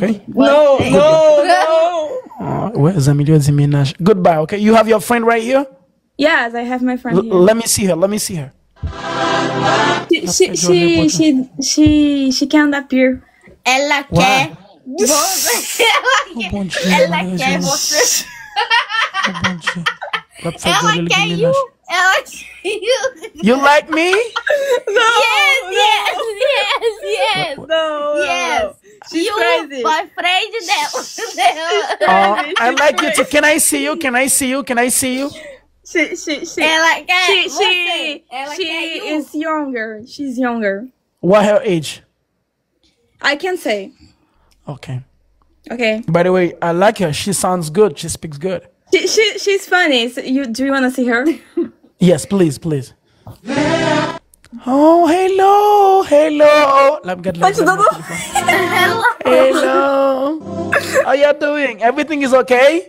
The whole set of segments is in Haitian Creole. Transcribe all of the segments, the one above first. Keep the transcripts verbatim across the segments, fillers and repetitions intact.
Okay? No, no, no. Ah, ouais, zanmi li yo di mennaj. Goodbye, okay? You have your friend right here? Yes, I have my friend here. Let me see her. Let me see her. She she she she she she can't appear. Elle la quer. Bon, elle la quer. Oh mon Dieu. L ap fè djòl li gen mennaj. Elle la quer you. You like me? Yes, yes, yes, yes. No, no, Yes. She's You, crazy. Boyfriend that. Uh, I like you too. Can I see you? Can I see you? Can I see you? She she she Elle la quer. She Você. she Elle la she quer you. Is younger. She's younger. What her age? I can say. Okay. Okay. By the way, I like her. She sounds good. She speaks good. She she she's funny. So you do you want to see her? Yes, please, please. Oh, hello, hello. L ap gad la. Hello. How you doing? Everything is okay?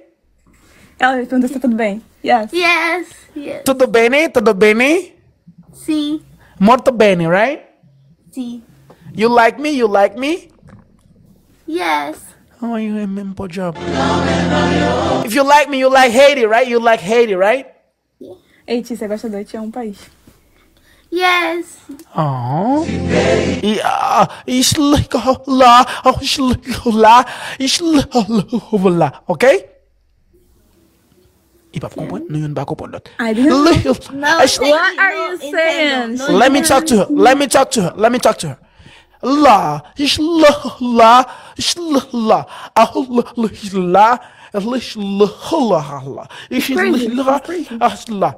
Ela responde se tudo bem. Yes. Yes, yes. Tudo bene? Tudo bene? Sim. Molto bene, right? Sim. You like me? You like me? Yes. Oh, you remember job. If you like me, you like Haiti, right? You like Haiti, right? Haiti, você gosta do Haiti? É um país. Yes. Oh. Yeah, ich like la, oh, ich like la, ich like la. Okay? Li p ap konprann, nou youn pa konprann lòt. I didn't know. Li- No, ich- thank What you. Are No, you entiendo. Saying? No, Let me entiendo. Talk to her. Let me talk to her. Let me talk to her. La, ich la, la, ich la, la, ah, la, la, la, la, ich la, la, la, la, ich Crazy. la, She's crazy. ah, la.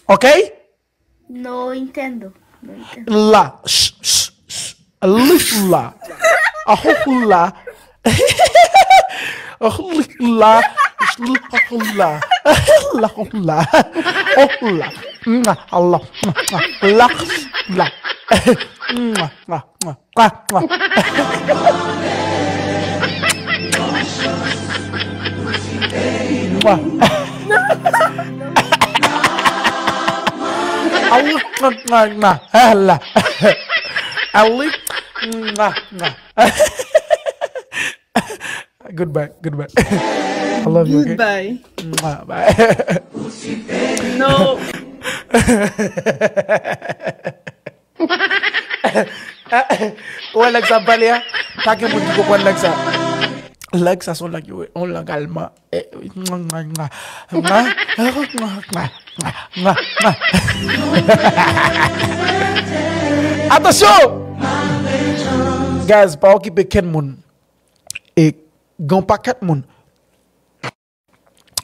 Okay? No entiendo. No entiendo. La, sh, sh, sh, li la. Ah, la. Ah, li la. Sh, la, la. La, la. Oh, la. Mwa, Allah. Mwa, mwa. La, la. Mwa, mwa, mwa. Mwa, mwa. Mwa. Awi, mwa, mwa, mwa. Allah. Awi, mwa, mwa. Goodbye, goodbye. I love you, okay? Goodbye. Mwa, bye. No. Ou wè nèg sa ap pale a? Pa gen moun ki konprann nèg sa. Nèg sa se yon nèg yo, yon lang alman. Eh, mwa, mwa, mwa. Mwa, mwa, mwa, mwa, mwa. Atansyon! Guys, pa okipe kenn moun. E gen yon pakèt moun.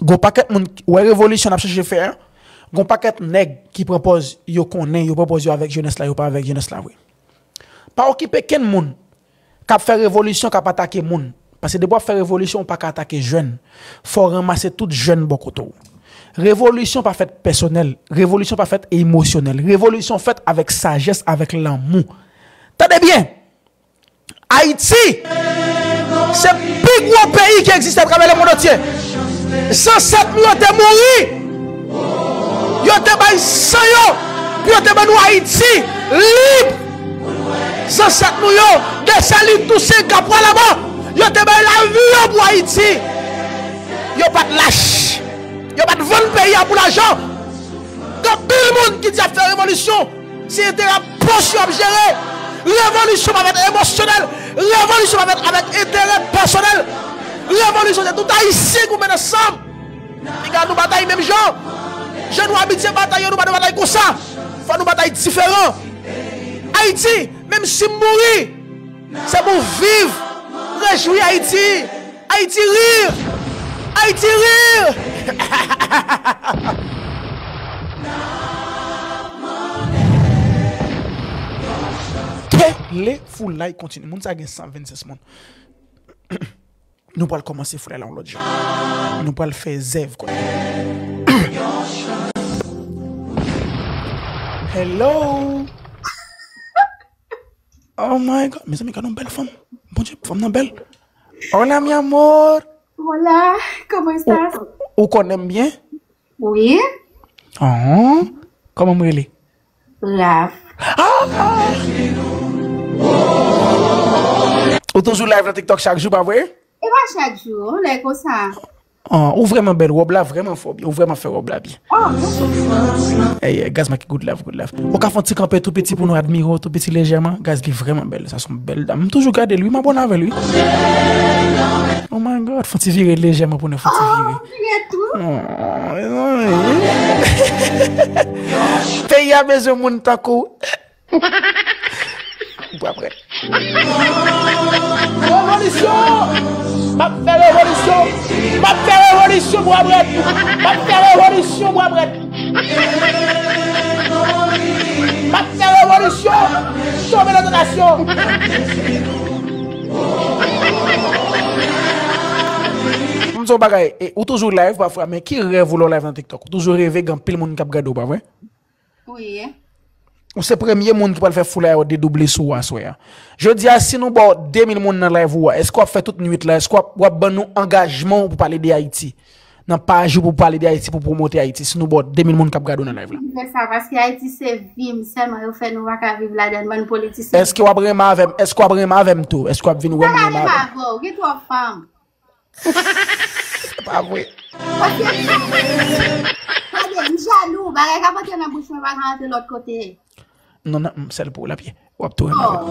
Gon pakèt moun, wè revolisyon n ap chèche fè a, gon pakèt nèg ki pran pòz yo konnen, yo pran pòz yo avèk jenès la, yo pa avèk jenès la vre. Pa okipe kenn moun k ap fè revolisyon, k ap atake moun. Paske depi w ap fè revolisyon, ou pa ka atake jèn. Fò w ranmase tout jèn bò kote w. Revolisyon pa fèt pèsonèl. Revolisyon pa fèt emosyonèl. Revolisyon fèt avèk sajès, avèk lanmou. Tande byen! Ayiti se pi gwo peyi ki egziste atravè lemonn antye. Zansèt nou yo te mouri, yo te bay san yo pou yo te ban nou Ayiti lib. Zansèt nou yo, Desalin, Tousen, Kapwa, Laban, yo te bay lavi yo pou Ayiti. Yo pa t lach, yo pa t vann peyi a pou lajan. Gen anpil moun ki di y ap fè revolisyon, se enterè pòch yo ap jere. Revolisyon pa fèt emosyonèl. Revolisyon pa fèt avèk enterè pèsonèl. Revolisyon se tout Ayisyen ki pou met ansanm. Piga nou batay menm jan. Jan nou abitye batay yo, nou pa dwe batay konsa. Fò nou batay diferan. Ayiti, menm si m mouri, se pou viv, rejwi Ayiti. Ayiti ri! Ayiti ri! Kele foulay kontinye. Moun sa gen san vennsenk moun. Nou pral kòmanse foulay la yon lòt jan. Nou pral fè zèv kote. Hello! Oh my God. Mezanmi, gade yon bèl fanm. Bondye, fanm nan bèl. Hola, mi amor. Hola, ¿cómo estás? Ou konnen m byen? Oui, Oh, kòman m rele? Raf. Ah, ah. Ou toujou live nan TikTok chak jou, pa vre? E pa chak jou, yon lè konsa. Ah, ou vrèman bèl, wòb la vrèman fò byen, ou vrèman fè wòb la byen. Oh, mèsi. Ey, ey, gaz, make good love, good love. Ou ka fè yon ti kanpe tou piti pou nou admire w, tou piti lejèman. Gaz, li vrèman bèl, sa se yon bèl dam. M toujou gade l, wi, m abòne avè l, wi. Oh my God, fè yon ti vire lejèman pou nou, fè yon ti vire. Oh, vire tou. Oh, mezanmi. Peyi a bezwen moun tankou w. Bwa prèt. Revolisyon! M ap fè revolisyon! M ap fè revolisyon, bwa prèt! M ap fè revolisyon, bwa prèt! M ap fè revolisyon! Tonbe nan tantasyon! M di w bagay, e, ou toujou live pafwa, men ki rèv ou lè w live nan TikTok? Ou toujou reve gen anpil moun k ap gade w, pa vre? Wi. Ou se premye moun ki pral fè foulay yo dedouble sou ou aswè a. Jodi a, si nou ba w de mil moun nan live ou a, èske w ap fè tout nwit la? Èske w ap, w ap ban nou angajman w pou pale de Ayiti? Nan paj ou pou pale de Ayiti, pou pwomote Ayiti, si nou ba w de mil moun k ap gade w nan live la. M fè sa paske Ayiti se vi m sèlman, yo fè nou pa ka viv ladan l, bann politisyen. Èske w ap renmen avè m? Èske w ap renmen avè m tou? Èske w ap vin wè m renmen avè m? Sa pa renmen avè w, gen twòp fanm. Se pa vre. Paske, tande, m jalou, bagay k ap antre nan bouch mwen pa ka antre lòt kote. Non, non, m sèl pou w l ap ye. W ap tou renmen avè m.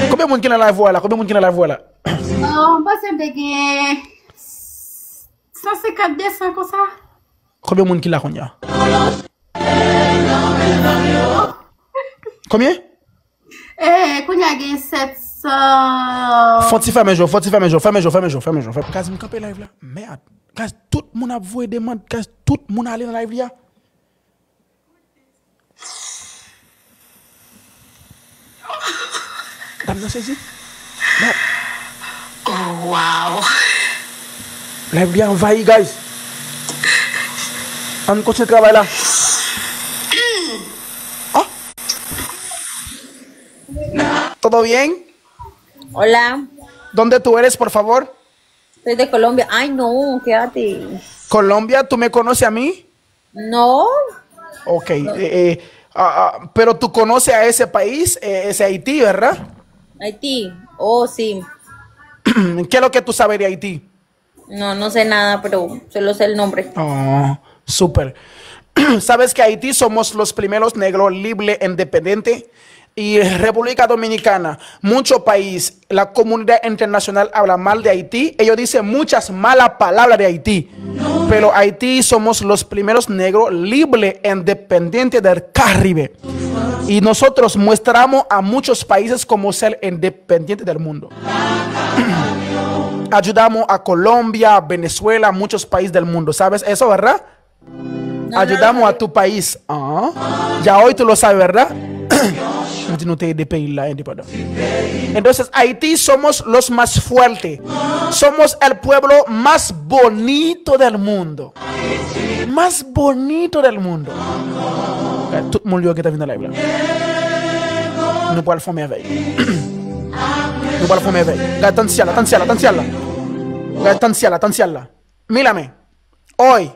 Konbyen moun ki nan live ou a la? Konbyen moun ki nan live ou a la? Oh, m panse m te gen san senkant, de san konsa. Konbyen moun ki la kounye a? Konbyen? Eh, kounye a gen sèt san. Fò ti fèmen je w, fò ti fèmen je w, fèmen je w, fèmen je w, fèmen je w, fèmen. Gaz, m kanpe live la. Mèd. Gaz, tout moun ap voye demann. Gaz, tout moun ale nan live li a. Dam nan sezi. Mèd. Oh, wow. Live li anvayi, guys. Ann kontinye travay la. Oh. ¿Todo bien? Hola. ¿Dónde tú eres, por favor? Soy de Colombia. Ay, no, quédate. ¿Colombia? ¿Tú me conoces a mí? No. Ok, eh, eh, ah, ah, pero tú conoces a ese país, eh, ese Haití, ¿verdad? Haití, oh, sí. ¿Qué es lo que tú sabes de Haití? No, no sé nada, pero solo sé el nombre. Oh, súper. ¿Sabes que Haití somos los primeros negros libres, independientes? Y República Dominicana, mucho país, la comunidad internacional habla mal de Haití, ellos dicen muchas malas palabras de Haití, pero Haití somos los primeros negros libres e independientes del Caribe. Y nosotros muestramos a muchos países como ser independientes del mundo. Ayudamos a Colombia, Venezuela, muchos países del mundo. ¿Sabes eso, verdad? Ayudamos a tu país. Ah. Ya hoy tú lo sabes, ¿verdad? M di nou te ede peyi la endepandan. Entonces, Haití somos los más fuertes. Somos el pueblo más bonito del mundo. Más bonito del mundo. Gade, tout moun yo gentan vin nan live la. Nou pral fè yon mèvèy. Nou pral fè yon mèvèy. Gade, tann syèl la, tann syèl la, tann syèl la. Gade, tann syèl la, tann syèl la. Mírame. Hoy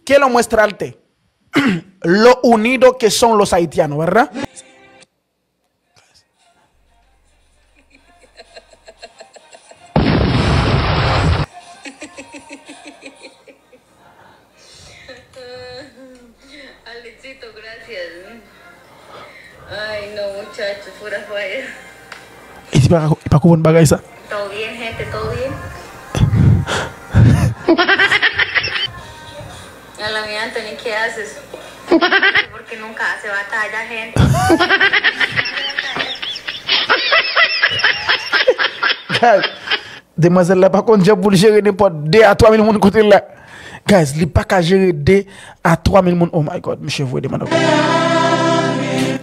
quiero mostrarte lo unido que son los haitianos, ¿verdad? Alexito, gracias. Ay, no, muchacho, pura falla. E si pa, e pa konprann bagay sa. ¿Todo bien, gente? ¿Todo bien? Hola, mi Anthony, ¿qué haces? Porque nunca se va a tallar, gente. Guys, demwazèl la pa konn jan pou l jere nenpòt de a twa mil moun kote l la. Guys, li pa ka jere de a twa mil moun. Oh my God, misye voye demann ankò.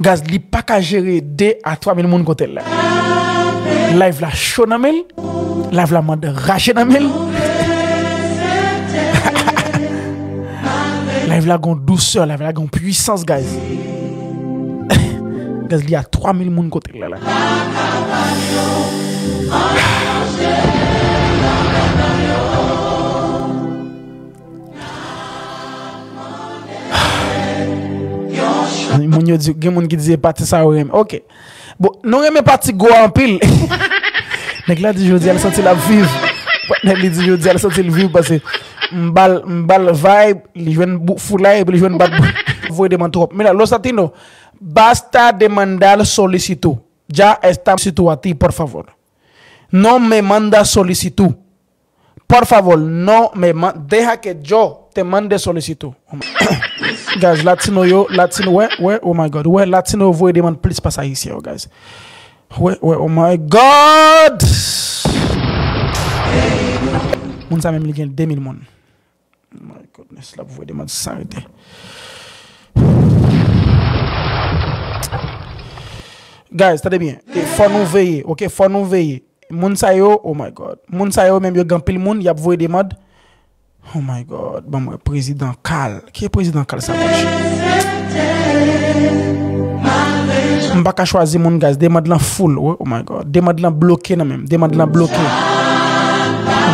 Guys, li pa ka jere de a twa mil moun kote l la. Live la cho nan men l. Live la mande rache nan men l. Live la gon dousè, live la gon pwisans, guys. Guys, li a twa mil moun kote l la, la. Moun yo di, gen moun ki di se pati sa yo renmen. Ok. Bon, nou renmen pati gwo a anpil. Nèg la di jodi a l santi l ap viv. Nèg li di jodi a l santi l viv paske m ba l, m ba l vibe, li jwenn bout foulay epi li jwenn bat bout. Voye demann twòp. Mira, Los Latinos, basta demandar solicitud. Ya está solicitud a ti, por favor. No me manda solicitud. Por favor, no me man-, deja que yo te mande solicitud. Guys, latino yo, latino, wè, wè, oh my God, wè, latino yo voye demann plis pase ayisyen yo, guys. Wè, wè, oh my God! Moun sa menm li gen de mil moun. Oh my goodness, l ap voye demann san rete. Guys, tande byen. E fò nou veye, ok? Fò nou veye. Moun sa yo, oh my God. Moun sa yo menm yo gen anpil moun, y ap voye demann. Oh my God. Ban m wè prezidan Kal. Ki prezidan Kal sa, monchè? M pa ka chwazi moun, guys. Demann lan full. Oh, oh my God. Demann lan bloke nan men m. Demann lan bloke. Oh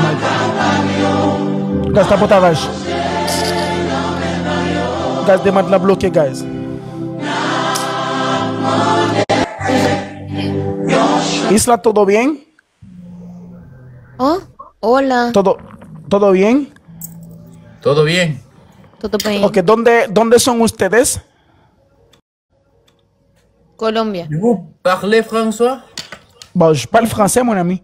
my God. Guys, tapotavaj. Guys, demann lan bloke, guys. Isla, todo bien? Oh, hola. Todo, todo bien? Todo bien. Todo bien. Ok, ¿dónde, dónde son ustedes? Colombia. Vous parlez français? Bon, je parle français, mon ami.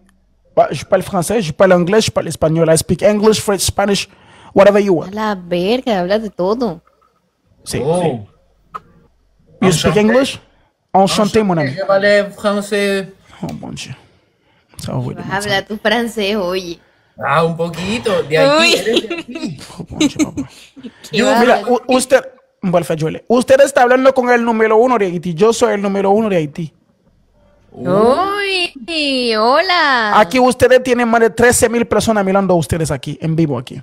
Bon, je parle français, je parle anglais, je parle espagnol. I speak English, French, Spanish, whatever you A want. La verga, habla de todo. Sí, Oh. sí. You speak English? Enchanté, mon ami. Je parle français. Oh, mon Dieu. Ça va, oui, Habla tu francés, oye. Ah, un poquito. De Haití. Uy. Eres de Haití. Oh, mon Dieu, papa. Qué bárbaro. Mira, u- usted, voy a fallar yo. Ustedes está hablando con el número uno de Haití. Yo soy el número uno de Haití. Uy, hola. Aquí ustedes tienen más de trece mil personas mirando a ustedes aquí, en vivo aquí.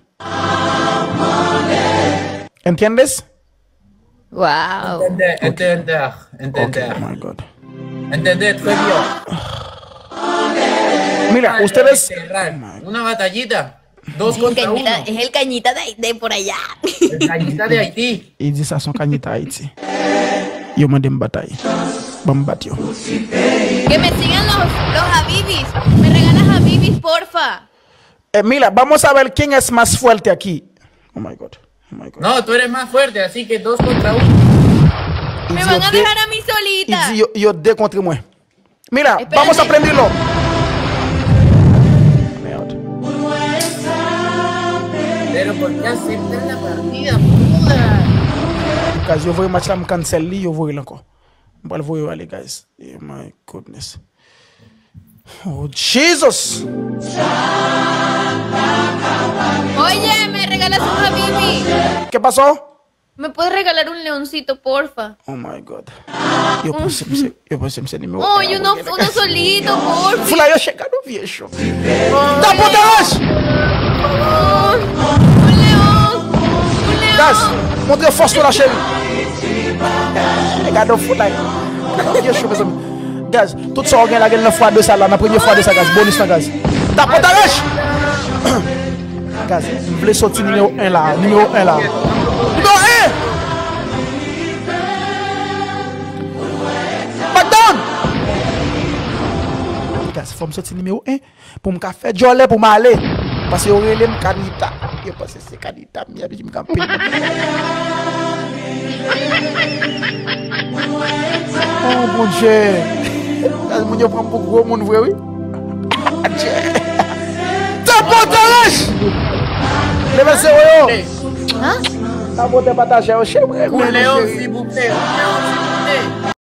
¿Entiendes? Wow. Entender, entender, Ok, entender. Oh my God. Entender très bien. Mira, ustedes. Cerrar. Una batallita. Dos El contra uno. cañita, es el cañita de, de por allá. El cañita de Haití. Li di sa se yon kanyita Ayiti. Yo mande m batay. Ban m bat yo. Que me sigan los, los habibis. Me regalas habibis, porfa. Eh, mira, vamos a ver quién es más fuerte aquí. Oh my God. Oh my God. No, tú eres más fuerte, así que dos contra uno. Li Me di van yo a de, dejar a mí li solita. di yo, yo de contre moi. Mira, Espérate. Vamos a prenderlo. Merde. Pero ¿por qué aceptas la partida, puta? Guys, yo voye match la, m cancel li, yo voye l ankò. M pral voye yo ale, guys. Oh my goodness. Oh, Jesus! Oye, me regalas un habibi. ¿Qué pasó? ¿Me puedes regalar un leoncito, porfa? Oh my God. Yo panse m se, yo panse m se nimewo Oh, en y an, uno, mwen gen uno solito, porfa. Fou la yo chèk gade vye cho. Tapo taraj! Oh, un león. Un león. Guys, montre fòs nou la cheri. Gade fou la. Gade vye cho, mezanmi. Guys, tout sa w gen la gen nan fwa de sa la, nan premye fwa de sa, guys. Bonis la, guys. Tapo taraj! Guys, m vle soti nimewo en la, nimewo en la. Nimewo en! Back down! Guys, fò m soti nimewo en pou m ka fè djòlè pou m ale. Paske yo rele m Kanita. Yo panse se Kanita m ye, epi m kanpe. Oh, Bondye. Guys, moun yo pran m pou gwo moun vre, wi. Tapo taraj! Leve zewo yo! Hein? Tapo te pataje yo, cheri. Un león, si vous plaît, un león, si vous plaît.